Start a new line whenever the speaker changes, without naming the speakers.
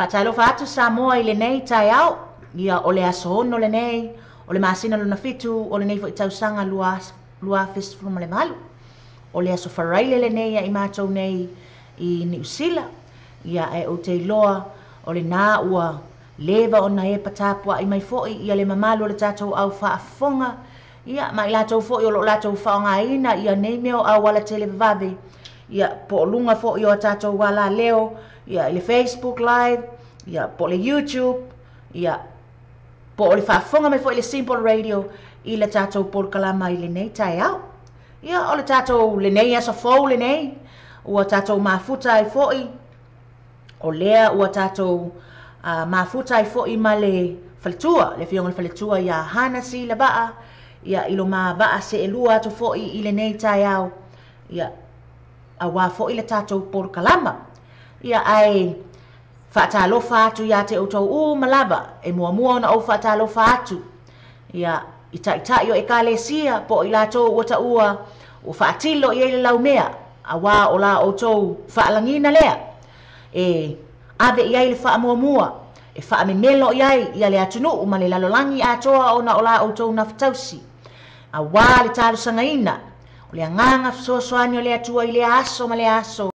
Faatalofa atu Samoa i lenei taeao, ia o le aso 6 lenei, o le masina lona 7, o lenei foi tausaga 2018. O le aso Faraile lenei ia i matou nei i Niu Sila, ia e ou te iloa o lena ua leva ona e patapuai mai foi ia le mamalu o le tatou au faafofoga, ia ma i latou foi o loo latou faaaogaina ia nei mea o auala televavave, ia po o luga foi o a tatou alaleo, ia i le Facebook Live, ia po o le YouTube, ia po o le faafofoga mai foi i le Simple Radio i le tatou polokalama i lenei taeao. Ia o le tatou lenei aso fou lenei, ua tatou mafuta ai foi. O lea ua tatou mafuta ai foi ma le faletua, le afioga i le faletua ia Hana Silava'a, ia i lo ma va'a se'elua atu foi i lenei taeao, ia auā foi le tatou polokalama. Ia ae faatalofa atu ia te outou uma lava, e muamua ona ou faatalofa atu, ia i ta'ita'i o ekalesia po o i latou ua ta'ua ua faatilo i ai le laumea, auā o la outou fa'alagiga lea e ave i ai le fa'amuamua e fa'amemelo i ai ia le atunu'u ma le lalolagi atoa ona o la outou nafatausi, auā le talosagaina o le agaga fesoasoani o le Atua i lea aso ma lea aso.